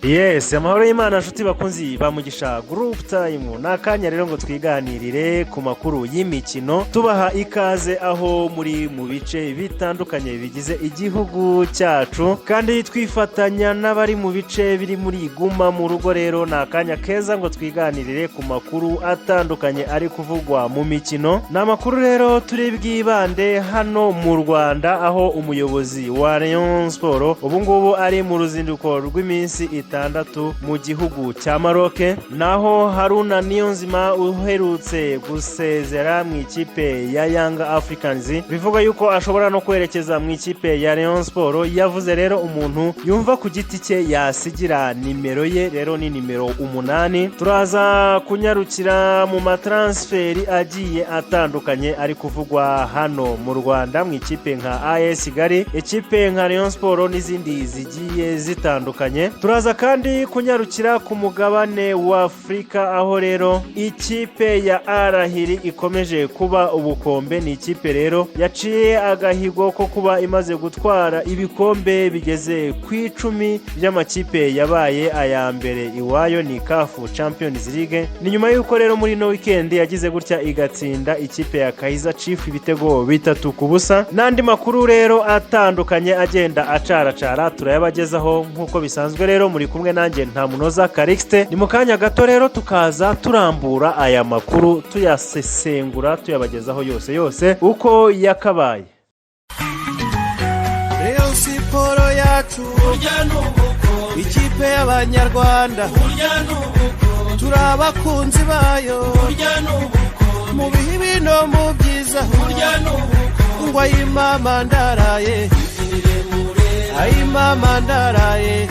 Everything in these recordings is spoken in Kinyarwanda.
Yes, amahoro y'Imana nshuti bakunzi ba Mugisha Group Time. Ni akanya rero ngo twiganirire ku makuru y'imikino. Tubaha ikaze aho muri mu bice bitandukanye bigize igihugu cyacu, kandi twifatanya n'abari mu bice biri muri guma mu rugo. Rero ni akanya keza ngo twiganirire ku makuru atandukanye ari kuvugwa mu mikino. Ni amakuru rero turi bwibande hano mu Rwanda, aho umuyobozi wa Rayon Sport ubu ngubu ari mu ruzinduko rw'iminsi 6 mu gihugu cya Maroc. Naho Haruna Niyonzima uherutse gusezera mu ikipe ya Young Africans, bivuga yuko ashobora no kwerekeza mu ikipe ya Rayon Sport, yavuze rero umuntu yumva ku giti cye yasigira nimero ye, rero ni nimero 8. Turaza kunyarukira mu matransferi agiye atandukanye ari kuvugwa hano mu Rwanda, mu ikipe nka AS Kigali, ikipe nka Rayon Sport n'izindi zigiye zitandukanye. Turaza kandi kunyarukira ku mugabane wa Afurika, aho rero ikipe ya Al Ahly ikomeje kuba ubukombe. Ni ikipe rero yaciye agahigo ko kuba imaze gutwara ibikombe bigeze ku 10 by'amakipe yabaye aya mbere iwayo, ni CAF Champions League. Ni nyuma y'uko rero muri ino weekend yagize gutya igatsinda ikipe ya Kaizer Chiefs ibitego 3-0. N'andi makuru rero atandukanye agenda acaracara turayabagezaho nk'uko bisanzwe. Rero muri kumwe nanjye nta munoza Calixte. Ni mu kanya gato rero tukaza turambura aya makuru, tuyasesengura, tuyabagezaho yose yose uko yakabaye. Rayon Sport yacu, ikipe y'Abanyarwanda, turi abakunzi bayo mu bihe no mu byiza. Ngo ayimama ndaraye, ayimama ndaraye.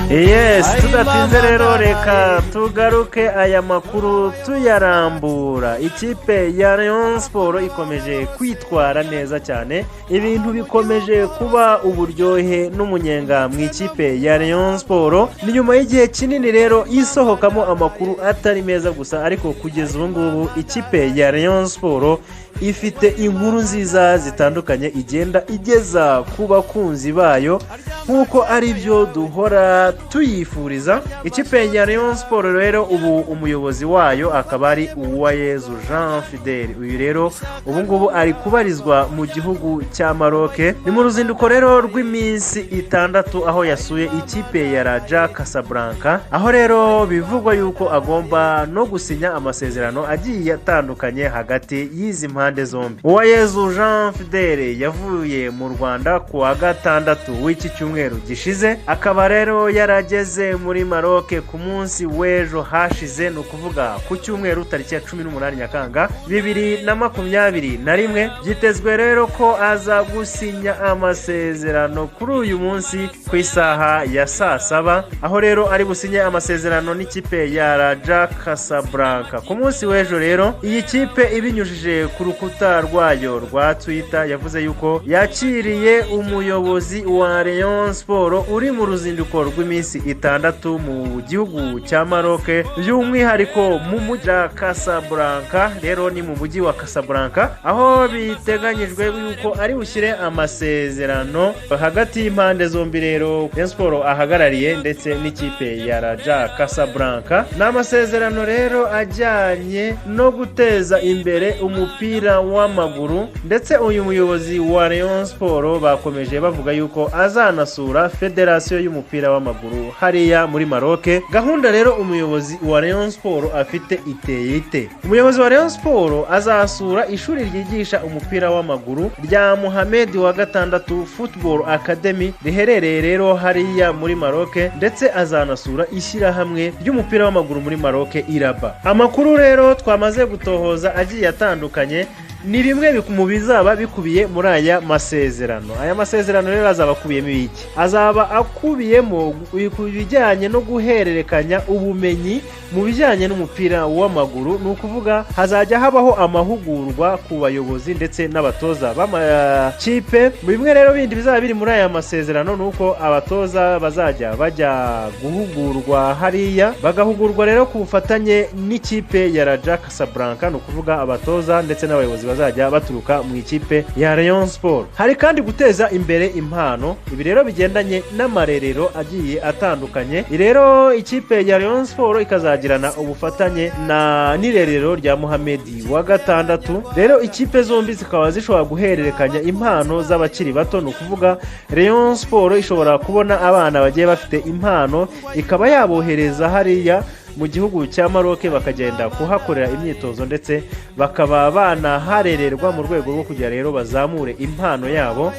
Yes, tudatinze rero reka tugaruke aya makuru tuyarambura. Ikipe ya Rayon Sport ikomeje kwitwara neza cyane, ibintu bikomeje kuba uburyohe n'umunyenga mu ikipe ya Rayon Sport. Ni nyuma y'igihe kinini rero isohokamo amakuru atari meza gusa, ariko kugeza ubu ngubu ikipe ya Rayon Sport ifite inkuru nziza zitandukanye igenda igeza ku bakunzi bayo, nk'uko ari byo duhora tuyifuriza. Ikipe ya Rayon Sport rero ubu umuyobozi wayo akaba ari Uwayezu Jean Fidele. Uyu rero ubu ngubu ari kubarizwa mu gihugu cya Maroc. Ni mu ruzinduko rero rw'iminsi 6, aho yasuye ikipe ya Raja Casablanca, aho rero bivugwa yuko agomba no gusinya amasezerano agiye atandukanye hagati y'izi mpande zombi. Uwayezu Jean Fidele yavuye mu Rwanda ku wa gatandatu w'iki cyumweru gishize, akaba rero yarageze muri Maroc ku munsi w'ejo hashize, ni ukuvuga ku cyumweru tariki ya 18 Nyakanga 2021. Byitezwe rero ko aza gusinya amasezerano kuri uyu munsi ku isaha ya saa 7, aho rero ari businye amasezerano n'ikipe ya Raja Casablanca. Ku munsi w'ejo rero iyi kipe ibinyujije ku rukuta rwayo rwa Twitter yavuze yuko yakiriye umuyobozi wa Rayon Sport uri mu ruzinduko rw'iminsi 6 mu gihugu cya Maroc, by'umwihariko mu mujyi wa Casablanca. Rero ni mu mujyi wa Casablanca aho biteganyijwe yuko ari bushyire amasezerano hagati y'impande zombi, rero Rayon Sport ahagarariye ndetse n'ikipe ya Raja Casablanca. Ni amasezerano rero ajyanye no guteza imbere umupira w'amaguru, ndetse uyu muyobozi wa Rayon Sport bakomeje bavuga yuko azanasura federasiyo y'umupira w'amaguru hariya muri Maroc. Gahunda rero umuyobozi wa Rayon Sport afite iteye ite? Umuyobozi wa Rayon Sport azasura ishuri ryigisha umupira w'amaguru rya Mohamed wa gatandatu Football Academy riherereye rero hariya muri Maroc, ndetse azanasura ishyirahamwe ry'umupira w'amaguru muri Maroc, Iraba. Amakuru rero twamaze gutohoza agiye atandukanye ni bimwe mu bizaba bikubiye muri aya masezerano. Aya masezerano rero azaba akubiyemo iki? Azaba akubiyemo ku bijyanye no guhererekanya ubumenyi mu bijyanye n'umupira w'amaguru, ni ukuvuga hazajya habaho amahugurwa ku bayobozi ndetse n'abatoza b'amakipe. Bimwe rero bindi bizaba biri muri aya masezerano ni uko abatoza bazajya bajya guhugurwa hariya, bagahugurwa rero ku bufatanye n'ikipe ya Raja Casablanca, ni ukuvuga abatoza ndetse n'abayobozi bazajya baturuka mu ikipe ya Rayon Sport. Hari kandi guteza imbere impano, ibi rero bigendanye n'amarerero agiye atandukanye. Rero ikipe ya Rayon Sport ikazagirana ubufatanye na n'irerero rya Muhamedi wa gatandatu. Rero ikipe zombi zikaba zishobora guhererekanya impano z'abakiri bato. Ni ukuvuga Rayon Sport ishobora kubona abana bagiye bafite impano, ikaba yabohereza hariya mu gihugu cya Maroc, bakagenda kuhakorera imyitozo ndetse bakaba banaharererwa mu rwego rwo kugira rero bazamure impano yabo.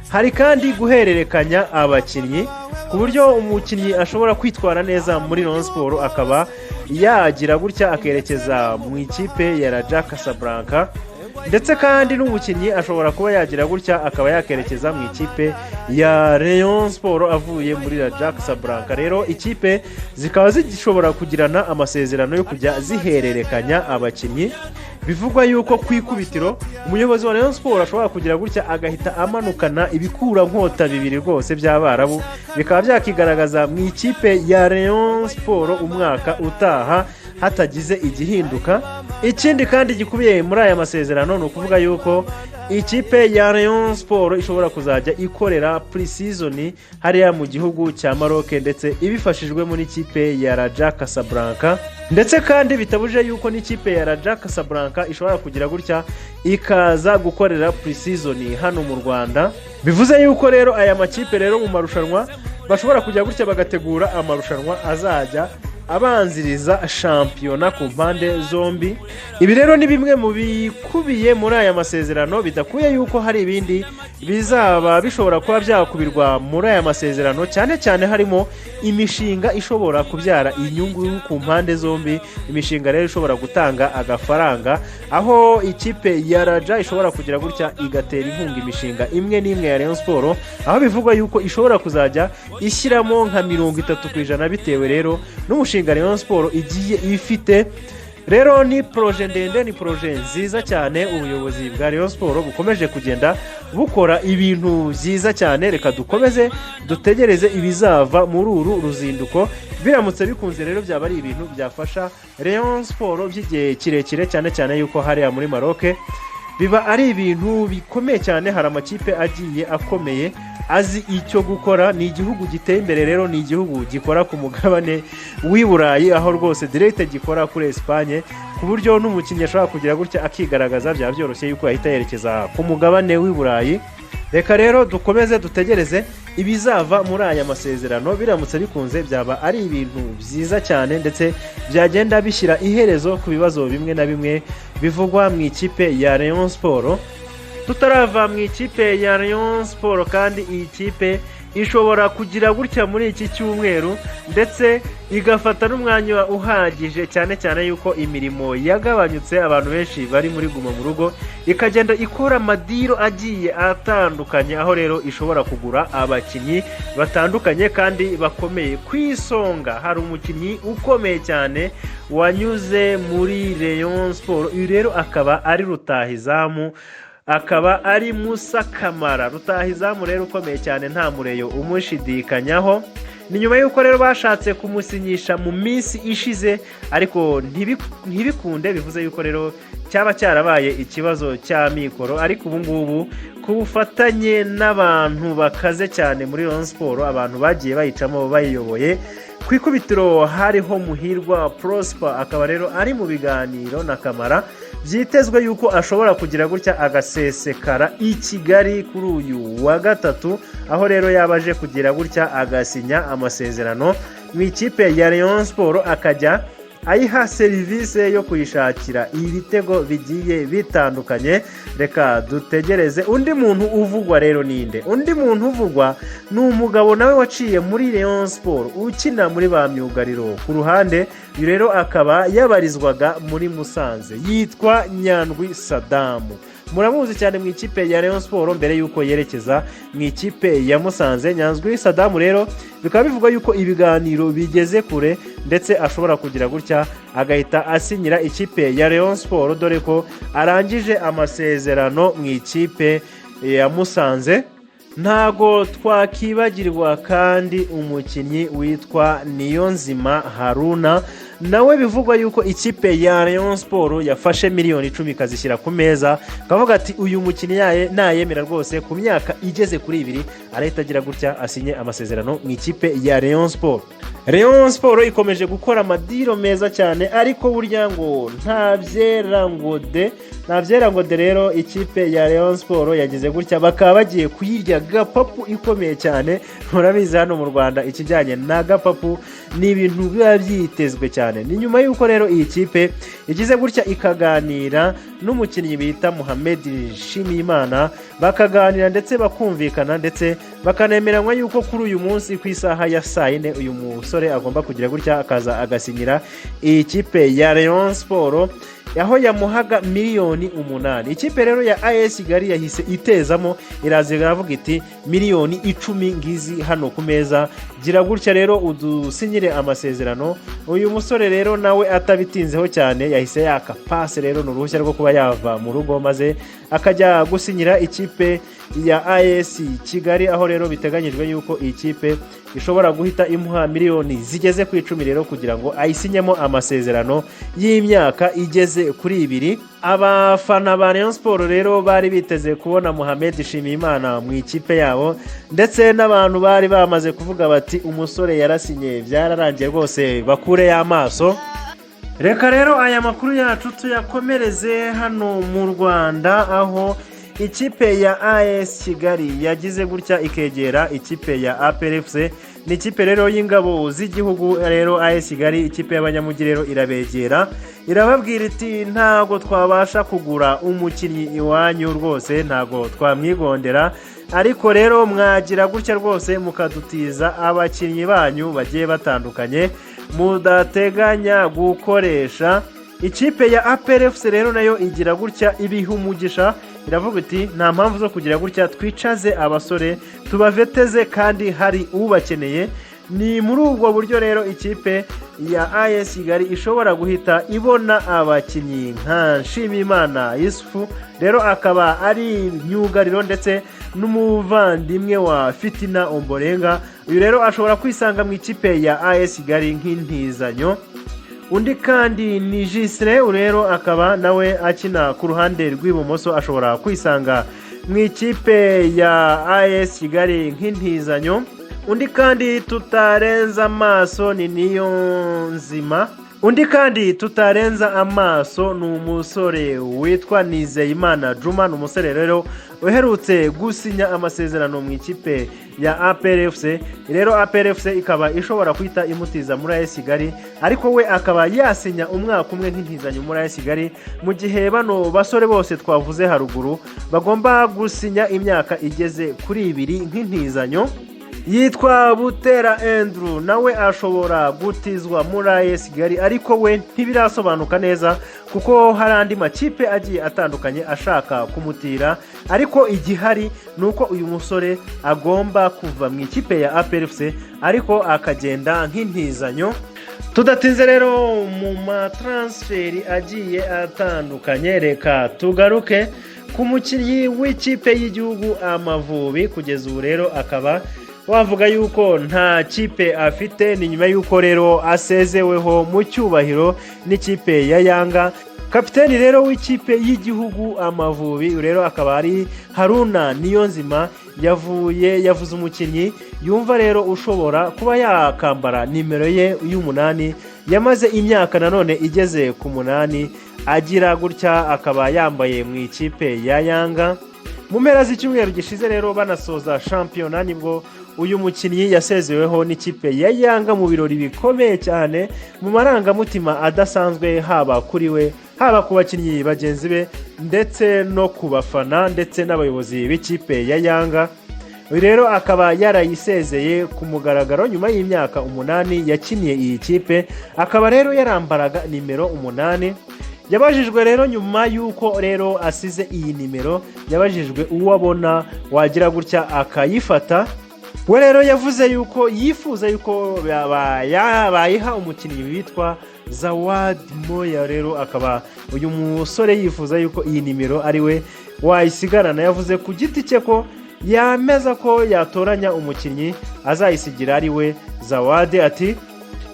Hari kandi guhererekanya abakinnyi, ku buryo umukinnyi ashobora kwitwara neza muri Rayon Sport akaba yagira gutya akerekeza mu ikipe ya Raja Casablanca, ndetse kandi n'umukinnyi ashobora kuba yagira gutya akaba yakerekeza mu ikipe ya Rayon Sport avuye muri Raja Casablanca. Rero ikipe zikaba zishobora kugirana amasezerano yo kujya zihererekanya abakinnyi. Bivugwa yuko ku ikubitiro umuyobozi wa Rayon Sport ashobora kugira gutya agahita amanukana ibikurankota bibiri rwose by'Abarabu, bikaba byakigaragaza mu ikipe ya Rayon Sport umwaka utaha hatagize igihinduka. Ikindi kandi gikubiye muri aya masezerano ni ukuvuga yuko ikipe ya Rayon Sport ishobora kuzajya ikorera pre-season hariya mu gihugu cya Maroc, ndetse ibifashijwemo n'ikipe ya Raja Casablanca, ndetse kandi bitabuje yuko n'ikipe ya Raja Casablanca ishobora kugira gutya ikaza gukorera pre-season hano mu Rwanda. Bivuze yuko rero aya makipe rero mu marushanwa bashobora kujya gutya bagategura amarushanwa azajya abanziriza shampiyona ku mpande zombi. Ibi rero ni bimwe mu bikubiye muri aya masezerano, bidakuye yuko hari ibindi bizaba bishobora kuba byakubirwa muri aya masezerano, cyane cyane harimo imishinga ishobora kubyara inyungu ku mpande zombi, imishinga rero ishobora gutanga agafaranga, aho ikipe ya Raja ishobora kugira gutya igatera inkunga imishinga imwe n'imwe ya Rayon Sport, aho bivugwa yuko ishobora kuzajya ishyiramo nka 30% bitewe rero n'umushinga Rayon Sport igiye ifite. Rero ni projet ndende, ni projet nziza cyane. Ubuyobozi bwa Rayon Sport bukomeje kugenda bukora ibintu byiza cyane. Reka dukomeze dutegereze ibizava muri uru ruzinduko. Biramutse bikunze rero byaba ari ibintu byafasha Rayon Sport by'igihe kirekire, cyane cyane yuko hariya muri Maroc biba ari ibintu bikomeye cyane. Hari amakipe agiye akomeye azi icyo gukora. Ni igihugu giteye imbere rero, ni igihugu gikora ku mugabane w'i Burayi, aho rwose direct gikora kuri Esipanye, ku buryo n'umukinnyi ashobora kugira gutya akigaragaza, byaba byoroshye yuko yahita yerekeza ku mugabane w'i Burayi. Reka rero dukomeze dutegereze ibizava muri aya masezerano. Biramutse bikunze byaba ari ibintu byiza cyane, ndetse byagenda bishyira iherezo ku bibazo bimwe na bimwe bivugwa mu ikipe ya Rayon Sport. Tutarava mu ikipe ya Rayon Sport kandi, iyi kipe ishobora kugira gutya muri iki cyumweru ndetse igafata n'umwanya uhagije, cyane cyane yuko imirimo yagabanyutse, abantu benshi bari muri guma mu rugo, ikagenda ikora amadeal agiye atandukanye, aho rero ishobora kugura abakinnyi batandukanye kandi bakomeye. Ku isonga hari umukinnyi ukomeye cyane wanyuze muri Rayon Sport, uyu rero akaba ari rutahizamu, akaba ari Musa Kamara. Rutahizamu rero ukomeye cyane, nta mureyo umushidikanyaho. Ni nyuma y'uko rero bashatse kumusinyisha mu minsi ishize ariko ntibikunde. Bivuze yuko rero cyaba cyarabaye ikibazo cy'amikoro, ariko ubu ngubu ku bufatanye n'abantu bakaze cyane muri Rayon Sport, abantu bagiye bayicamo bayiyoboye, ku ikubitiro hariho Muhirwa Prosper, akaba rero ari mu biganiro na Kamara. Byitezwe yuko ashobora kugira gutya agasesekara i Kigali kuri uyu wa gatatu, aho rero yaba aje kugira gutya agasinya amasezerano mu ikipe ya Rayon Sport, akajya ayiha serivisi yo kuyishakira ibitego bigiye bitandukanye. Reka dutegereze. Undi muntu uvugwa rero ninde? Undi muntu uvugwa ni umugabo nawe waciye muri Rayon Sport, ukina muri ba myugariro ku ruhande. Uyu rero akaba yabarizwaga muri Musanze, yitwa Nyandwi Sadamu. Muramuzi cyane mu ikipe ya Rayon Sport mbere y'uko yerekeza mu ikipe ya Musanze. Nyandwi Sadamu rero bikaba bivugwa yuko ibiganiro bigeze kure, ndetse ashobora kugira gutya agahita asinyira ikipe ya Rayon Sport, dore ko arangije amasezerano mu ikipe ya Musanze. Ntago twakibagirwa kandi umukinnyi witwa Niyonzima Haruna. Nawe bivugwa yuko ikipe ya Rayon Sport yafashe miliyoni 10 ikazishyira ku meza, akavuga ati uyu mukinnyi nayemera rwose, ku myaka igeze kuri 2 arahita agira gutya asinye amasezerano mu ikipe ya Rayon Sport. Rayon Sport ikomeje gukora amadeal meza cyane, ariko burya ngo nta byera ngo de, nta byera ngo de. Rero ikipe ya Rayon Sport yagize gutya bakaba bagiye kuyirya gapapu ikomeye cyane. Murabizi, hano mu Rwanda ikijyanye na gapapu ni ibintu biba byitezwe cyane. Ni nyuma y'uko rero iyi kipe igize gutya ikaganira n'umukinnyi bita Muhamed Nshimiyimana, bakaganira ndetse bakumvikana, ndetse bakanemeranywa yuko kuri uyu munsi ku isaha ya saa 4 uyu musore agomba kugira gutya akaza agasinyira iyi kipe ya Rayon Sport, aho yamuhaga miliyoni 8. Ikipe rero ya AS Kigali yahise itezamo, iraza iravuga iti miliyoni 10 ngizi hano ku meza, gira gutya rero udusinyire amasezerano. Uyu musore rero nawe atabitinzeho cyane yahise yaka passe rero, ni uruhushya rwo kuba yava mu rugo maze akajya gusinyira ikipe ya AS Kigali, aho rero biteganyijwe yuko iyi kipe ishobora guhita imuha miliyoni zigeze ku 10 rero kugira ngo ayisinyemo amasezerano y'imyaka igeze kuri 2. Abafana ba Rayon Sport rero bari biteze kubona Muhamed Nshimiyimana mu ikipe yabo, ndetse n'abantu bari bamaze kuvuga bati umusore yarasinye, byararangiye rwose, bakure y'amaso. Reka rero aya makuru yacu tuyakomereze hano mu Rwanda, aho ikipe ya AS Kigali yagize gutya ikegera ikipe ya APR FC. Ni ikipe rero y'ingabo z'igihugu. Rero AS Kigali, ikipe y'abanyamujyi rero, irabegera irababwira iti ntabwo twabasha kugura umukinnyi iwanyu rwose, ntabwo twamwigondera, ariko rero mwagira gutya rwose mukadutiza abakinnyi banyu bagiye batandukanye mudateganya gukoresha. Ikipe ya APR FC rero nayo igira gutya ibiha umugisha, iravuga iti nta mpamvu zo kugira gutya twicaze abasore tubaveteze kandi hari ubakeneye. Ni muri ubwo buryo rero ikipe ya AS Kigali ishobora guhita ibona abakinnyi nka Nshimiyimana Yusufu, rero akaba ari myugariro ndetse n'umuvandimwe wa Fitina Omborenga. Uyu rero ashobora kwisanga mu ikipe ya AS Kigali nk'intizanyo. Undi kandi ni Jisire, rero akaba nawe akina ku ruhande rw'ibumoso, ashobora kwisanga mu ikipe ya AS Kigali nk'intizanyo. Undi kandi tutarenza amaso ni Niyonzima. Undi kandi tutarenza amaso ni umusore witwa Nizeyimana Juma. Ni umusore rero uherutse gusinya amasezerano mu ikipe ya APR FC. Rero APR FC ikaba ishobora guhita imutiza muri AS Kigali, ariko we akaba yasinya umwaka umwe nk'intizanyo muri AS Kigali, mu gihe bano basore bose twavuze haruguru bagomba gusinya imyaka igeze kuri 2 nk'intizanyo. Yitwa Butera Andrew, nawe ashobora gutizwa muri AS Kigali, ariko we ntibirasobanuka neza kuko hari andi makipe agiye atandukanye ashaka kumutira. Ariko igihari ni uko uyu musore agomba kuva mu ikipe ya APR FC, ariko akagenda nk'intizanyo. Tudatinze rero mu matransfer agiye atandukanye, reka tugaruke ku mukinnyi w'ikipe y'igihugu Amavubi. Kugeza ubu rero akaba wavuga yuko nta kipe afite. Ni nyuma y'uko rero asezeweho mu cyubahiro n'ikipe ya Yanga. Kapiteni rero w'ikipe y'igihugu Amavubi rero akaba ari Haruna Niyonzima, yavuye yavuze umukinnyi yumva rero ushobora kuba yakambara nimero ye y'umunani, yamaze imyaka nanone igeze ku 8 agira gutya akaba yambaye mu ikipe ya Yanga. Mu mpera z'icyumweru gishize rero banasoza shampiyona, nibwo uyu mukinnyi yasezeweho n'ikipe ya Yanga mu birori bikomeye cyane, mu marangamutima adasanzwe, haba kuri we, haba ku bakinnyi bagenzi be, ndetse no ku bafana ndetse n'abayobozi b'ikipe ya Yanga. Uyu rero akaba yarayisezeye ku mugaragaro nyuma y'imyaka 8 yakiniye iyi kipe, akaba rero yarambaraga nimero 8. Yabajijwe rero nyuma y'uko rero asize iyi nimero, yabajijwe uwo abona wagira gutya akayifata. We rero yavuze yuko yifuza yuko bayiha umukinnyi witwa Zawadi Moya. Rero akaba uyu musore yifuza yuko iyi nimero ari we wayisigarana. Yavuze ku giti cye ko yameza ko yatoranya umukinnyi azayisigira ari we Zawadi, ati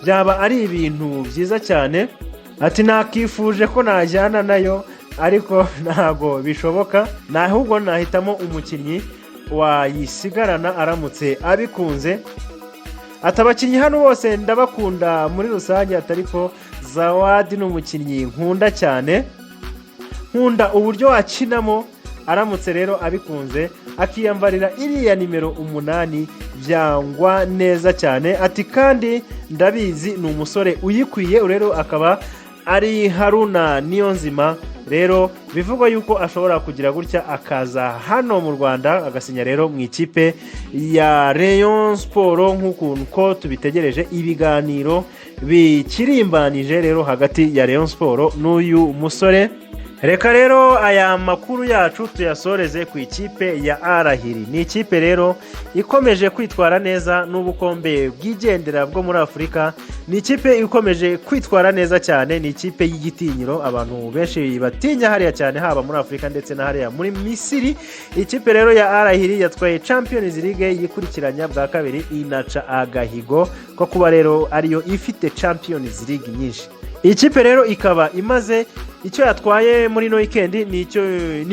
Byaba ari ibintu byiza cyane. Ati: "Nakifuje ko najyana nayo, ariko ntabwo bishoboka, ahubwo nahitamo umukinnyi wayisigarana aramutse abikunze." Ati: "Abakinnyi hano bose ndabakunda muri rusange." Ati: "Ariko Zawadi ni umukinnyi nkunda cyane, nkunda uburyo wakinamo. Aramutse rero abikunze akiyambarira iriya nimero 8 byangwa neza cyane." Ati: "Kandi ndabizi ni umusore uyikwiye." Rero akaba ari Haruna Niyonzima rero bivugwa yuko ashobora kugira gutya akaza hano mu Rwanda, agasinya rero mu ikipe ya Rayon Sport, nk'ukuntu ko tubitegereje. Ibiganiro bikirimbanije rero hagati ya Rayon Sport n'uyu musore. Reka rero aya makuru yacu tuyasoreze ku ikipe ya Al Ahly. Ni ikipe rero ikomeje kwitwara neza n'ubukombe bwigendera bwo muri Afurika. Ni ikipe ikomeje kwitwara neza cyane, ni ikipe y'igitinyiro abantu benshi batinya hariya cyane, haba muri Afurika ndetse na hariya muri Misiri. Ikipe rero ya Al Ahly yatwaye Champions League yikurikiranya bwa kabiri, inaca agahigo ko kuba rero ariyo ifite Champions League nyinshi. Iyi kipe rero ikaba imaze icyo yatwaye muri ino weekend ni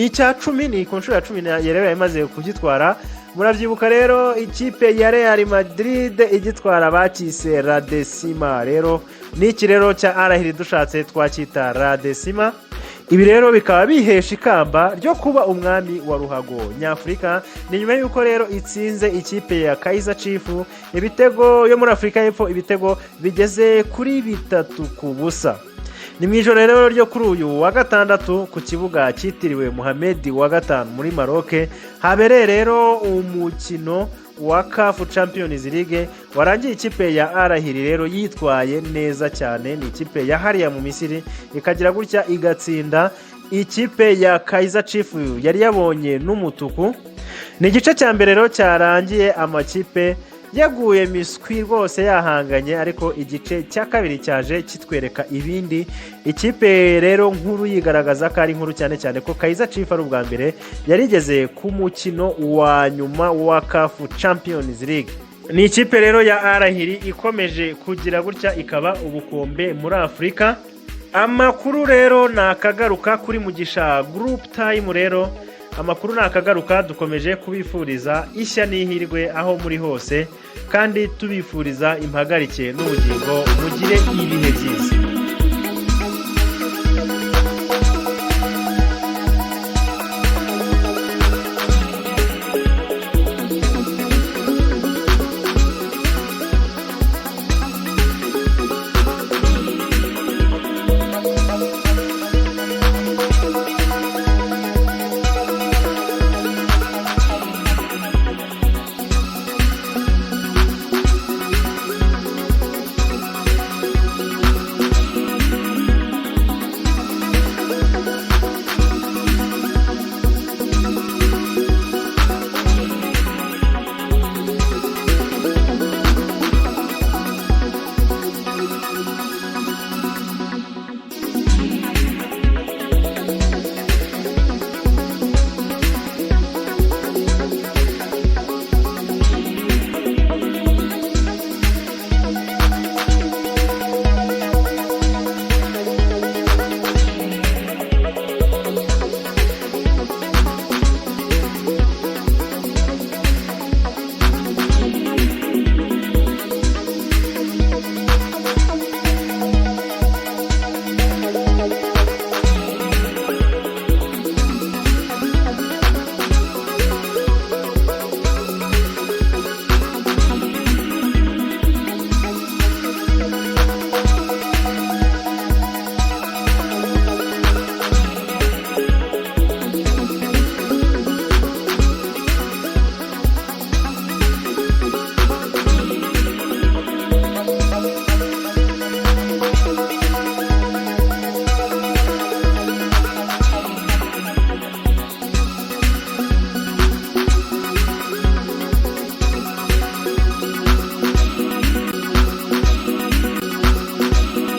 icya 10, ni ku nshuro ya 10 yari imaze kugitwara. Murabyibuka rero ikipe ya Real Madrid igitwara bakise La Decima. Rero n'iki rero cya Al Ahly dushatse twacyita La Decima. Ibi rero bikaba bihesha ikamba ryo kuba umwami wa ruhago nyafurika. Ni nyuma y'uko rero itsinze ikipe ya Kaizer Chiefs ibitego yo muri Afurika y'Epfo, ibitego bigeze kuri 3-0. Ni mu ijoro rero ryo kuri uyu wa gatandatu, ku kibuga cyitiriwe Muhammed wa gatanu muri Maroc, habereye rero umukino wa CAF Champions League warangiye ikipe ya Al Ahly rero yitwaye neza cyane. Ni ikipe ya hariya mu Misiri, ikagira gutya igatsinda ikipe ya Kaizer Chiefs yari yabonye n'umutuku. Ni igice cya mbere rero cyarangiye amakipe yaguye miswi rwose yahanganye, ariko igice cya kabiri cyaje kitwereka ibindi. Ikipe rero nkuru yigaragaza ko ari nkuru cyane, cyane ko Kaizer Chiefs ari ubwa mbere yarigeze ku mukino wa nyuma wa CAF Champions League. Ni ikipe rero ya Al Ahly ikomeje kugira gutya ikaba ubukombe muri Afurika. Amakuru rero ni akagaruka kuri Mugisha Group Time. Rero amakuru ni akagaruka. Dukomeje kubifuriza ishya n'ihirwe aho muri hose, kandi tubifuriza impagarike n'ubugingo. Mugire ibihe byiza.